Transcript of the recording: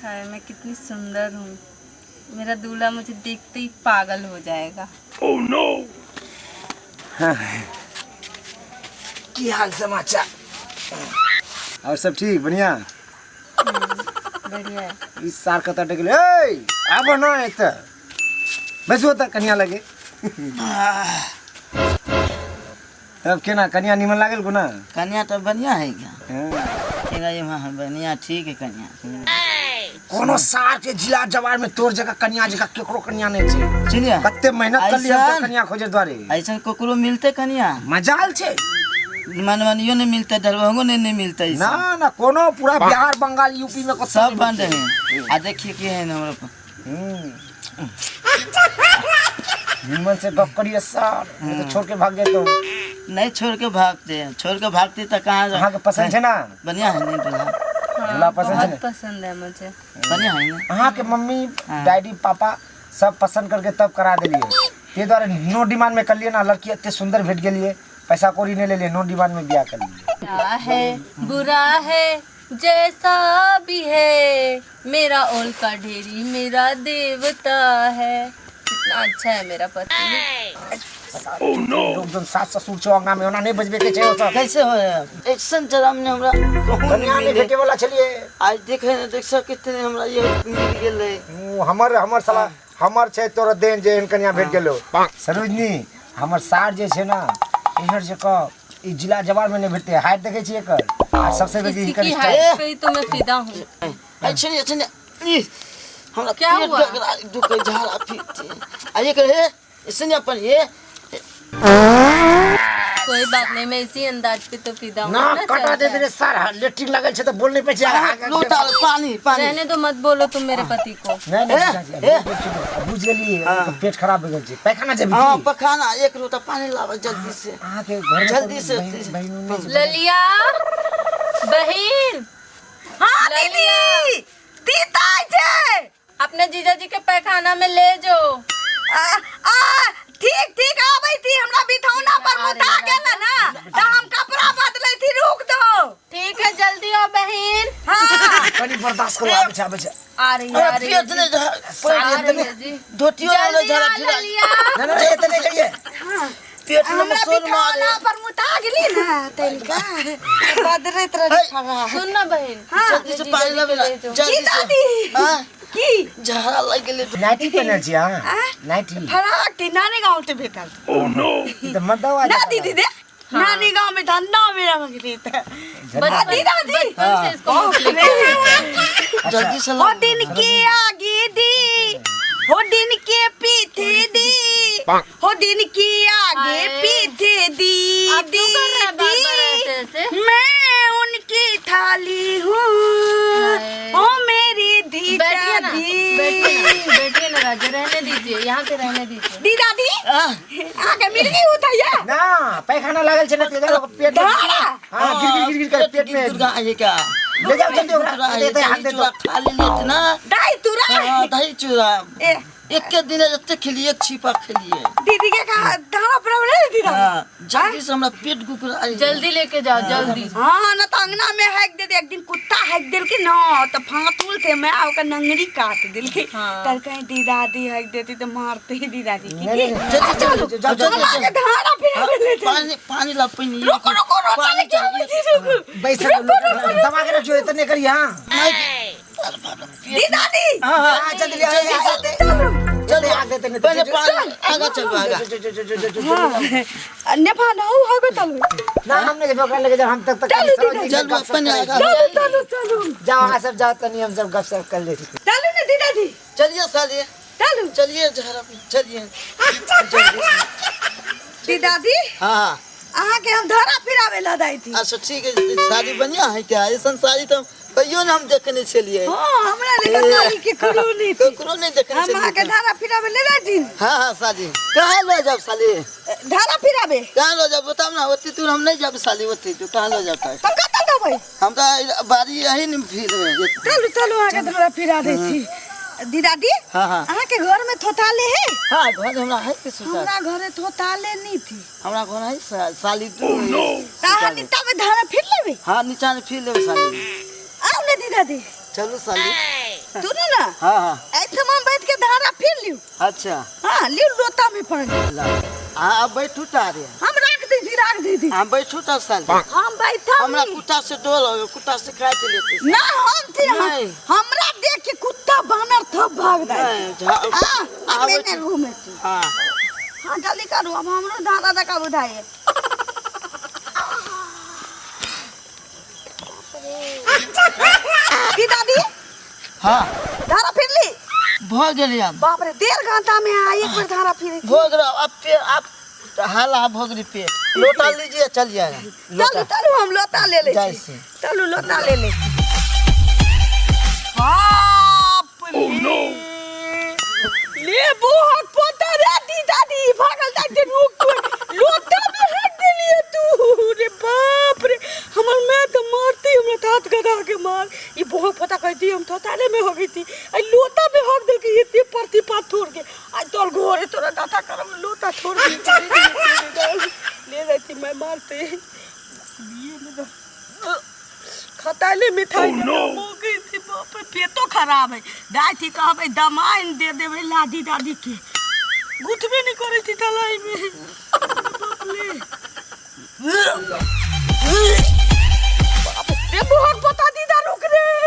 हाय, मैं कितनी सुंदर हूँ। मेरा दूल्हा मुझे देखते ही पागल हो जाएगा। की हाल समाचार? और सब ठीक? बढ़िया? बढ़िया है। ई सार कतऽ टकले? ए, आब न एतऽ बैसू, तऽ कनिया लगे। तब केना, कनिया निमन लागल कोना? कन्या तो बढ़िया है क्या? हाँ। केना ये वहाँ बढ़िया, ठीक है कन्या। कोनो सार के जिला जवार में तोर जगह कनिया जगह केकरो कनिया नहीं छै। सुनिए। कते मेहनत कर लियै हम तऽ ऐसन? कनिया खोजे दुआरे। ऐसा ककरो मिलते कन्या? मजाल छै। मनवनियो नहीं मिलते, दरभंगो नहीं, नहीं मिलते ऐसा। ना ना, कोनो पूरा बिहार, बंगाल, यूपी में कतौ सब नहि बंद मिलतै। है। आ देखिए के है हमरा पर। निमन से गप करिए सर, नहीं तो छोड़ के भाग जाते हो। नहीं छोड़ के भागते हैं, छोड़ के भागते तो कहाँ? अहाँ के पसंद छै ना? बढ़िया है नहीं दूल्हा? दूल्हा पसंद बहुत है? पसंद है मुझे। बढ़िया है ना? अहाँ के मम्मी, हाँ। डैडी, पापा सब पसंद करके तब करा देलिए। ते द्वारे नो डिमांड में कर लिए ना। लड़की एते सुंदर भेट गेलिए, पैसा कौड़ी नहीं लेलिए, नो डिमांड में बियाह कर लिए। क्या है, बुरा है, जैसा भी है, मेरा ओल का ढेरी मेरा देवता है। कितना अच्छा है मेरा पति। लोग जन सास ससुर छौ अंगना में, ओना नहीं बजबे के छै ओ सब। कैसे हो ऐसन जरा में हमरा कहूँ कन्या नहीं मिले। भेटे वाला छलिए। आज देखे ने देख सके कितने हमरा ये मिल गेलै। हमर हमर साला हमर छै तोरा देन जे एहन कन्या भेट गेलो। सरोजनी, हमर सार जे छै ना, एहन जे कह ई जिला जवार में नहीं भेटते। हाइट देखै छियै एकर, आ सबसे बेसी इसी हिनकर की स्टाइल। हाइट पे ही तो मैं फिदा हूँ। अच्छा नहीं, अच्छा नहीं, ई, हमरा क्या पेट हुआ? डगरा दुखे झाड़ा फिरते आ ये कहे इसने अपन ये कोई बात नहीं, मैं इसी अंदाज पे तो फिदा हूँ ना ना, कटा चलता दे है। मेरे सार लेट्रिन लगल छै तऽ बोल नहीं पाइ छै। लोटा पानी पानी। रहने दो, मत बोलो तुम मेरे पति को। नहीं नहीं। ए, चाची, ए। बुझ गेलियै, पेट खराब भऽ गेल छै, पैखाना जेबही? हाँ। की? पखाना, एक लोटा पानी लावा जल्दी से। अहाँके घर में जल्दी कोनो से। बहिन उहिन नहि छै? ललिया बहन। हाँ दीदी, तीता छै। अपने जीजा जी के पैखाना में ले जो। आ, आ, ठीक ठीक, आबै थी। हमरा बिथौना पर मुता गेल ना तऽ हम कपड़ा बदलै थी, रुक दो। ठीक है, जल्दी आओ बहन। हाँ। कनी बर्दाश्त करू, आबै छै, आबै छै। आ रही है, आ रही है पेट जी। ने आ रही है जी। धोतियो वाला जल्दी झाड़ा आ फिरा। ललिया। नहीं नहीं, एते नहि करियै। पेट में हमरा मसोर मारे। बिथौना पर मुता गेली ना तनिका बदलैत रही खड़ा। सुन ना बहन। जल्दी से पानी लावे ना, जल्दी की से। दादी? हाँ। की? झाड़ा लग गेलै। नाइटी पहिनल छी अहाँ? नाइटी? फराक थी, नानी गाँव से भेटल। ई तऽ मर्दवा ना जकाँ। दीदी दे, नानी गाँव में था ना मेरा मंगली त बचपन दादी दादी। बचपन से इसको मुंह लेके आए थे। जल्दी से हो लाओ। दिन के आगे दी, हो दिन के पीछे दी, हो दिन के आगे हाय। पीछे दी। आप क्यों दी कर रहे हैं बार-बार दी, ऐसे ऐसे? मैं उनकी थाली हूँ। हाय। ओ मेरी दी। बैठिए ना। दी। बैठिए ना, बैठिए ना राजू, रहने दीजिए, यहाँ पे रहने दीजिए। दी दादी। हाँ। आके मिल गई उठैया। ना पैखाना लागल छै ने, तेरे पेट में। धारा। हाँ, गिर गिर गिर गिर कर पेट में। दुर्गा ये क्या? ले जाओ जल्दी ओकरा। चूड़ा दे दे, हाथ दही दे। चूड़ा खा लेलियै तऽ ना। दही तुरा। हाँ, दही चूड़ा। ए। एक के दिन एते खेलिए, एक छिपा खेलिए। दीदी के कहा धारा प्रॉब्लम है दीदी। हाँ, जल्दी से हमरा पेट गुकरा। जल्दी लेके जाओ, जल्दी। हाँ ना, तो अंगना में हैक दे दे। एक दिन कुत्ता हैक दिल के ना तो फातुल थे, मैं ओकर नंगड़ी काट दिल के। हाँ। तर कहीं दी दादी हैक देती तो मारते ही दी दादी की। नहीं, नहीं, नहीं, चलो चलो, जाओ चलो, जाओ। आगे धारा फिर लेते। पानी पानी ला, पानी। रुको रुको रुको। पानी चाहिए। बैस, दबा के रखियो, इतने करिए। हाँ। दी दादी। हाँ हाँ। हाँ, जल्दी ले आ, आ, चलो। आग देते नहीं। पहले पानी आगा चलो, आगा। हाँ नेपाल हो हो गो तलु। ना, हमने जब ओकरा लेके जाओ, हम तक तक चलू दीदी। चल अपने आगा। चलू चलू चलू। जाओ अहाँ सब जाओ, तनी हम सब गपशप कर ले। चलू ना दी दादी। चलिए सालिए। चलू। चलिए जरा, चलिए जल्दी से। दी दादी। हाँ हाँ। अहाँ के हम धारा फिरावे ला दाई थी। अच्छा ठीक है। साड़ी बढ़िया है क्या? ऐसन साड़ी तो कहियो ना हम देखने छलिए। हाँ, हमरा लेके साड़ी के करो नहीं थी। ककरो नहीं देखने हम अहाँ के छलिए। धारा फिरावे ले जाती। हाँ हाँ, साली कहाँ ले जाब साली? धारा फिरावे। कहाँ ले जाब, बताओ ना। ओते दूर हम नहीं जाब साली, ओते दूर कहाँ ले जाता है? तब कतऽ देबै? हम तो बाड़ी यही नहीं फिर में। चलू चलू, अहाँ के धारा फिरा दै छी दी दादी। हाँ हाँ। अहाँ के घर में थोताले है? हाँ, घर हमरा है कि सुसार। हमरा घरे थोताले नहीं थी। हमरा घर है साली दू। तऽ अहाँ नीचा में धारा फिर लेबै? हाँ, नीचा में फिर लेबै साली। आउ ने दी दादी। चलू साली। सुनू ना। हाँ हाँ। एहिठाम हम बैठ के धारा फिर लिउ। अच्छा। हाँ, लिउ लोटा में पानी। ला। हाँ, अब बैठू तारे। हम राख दै छी, राख दै छी। हम बैठू तब साली। हम बैठब हमरा नी। कुत्ता से डर हो, कुत्ता से काट लेते। ना हम थे, नहीं। हमरा देख के कुत्ता बानर थप भाग जाए। नहीं, हाँ, हाँ, हम बैठू। एने घूमे छी। हाँ। हाँ, जल्दी करू, अब हमरो धारा दका बुझाइए। की दादी? हाँ। धारा फिर ली? भ गेलै आब। बाप रे, 1.5 घंटा में आ एक बेर धारा फिरे। भ गेल अब पे अब हाला भ गेलै पेट। लोटा लीजिए, चल जाएगा। चलू चलू, हम लोटा ले ले जाइ छी। छी। चलू लोटा ले ले। बाप रे। ले बोहक पोता रे दी दादी, भागल जाते रुक तू। लोटा में हट देलिए तू रे। बाप रे, हमर मैं तो मारती, हमरा हाथ गदा के मार। ई बोहक पोता कहती हम थोताले में हो गई थी, आई लोटा में हक दे के इतने परती पात छोड़ के आई तोर घोरे तोरा दाता करम लोटा छोड़ के ले जाती मैं मारते ये में खताले मिठाई oh, no. हो गई थी। बाप रे, पेटो खराब है। दाई थी कहबै दमाइन दे देबै लादी दादी के, गुथबे नहीं करै थी तलाई में।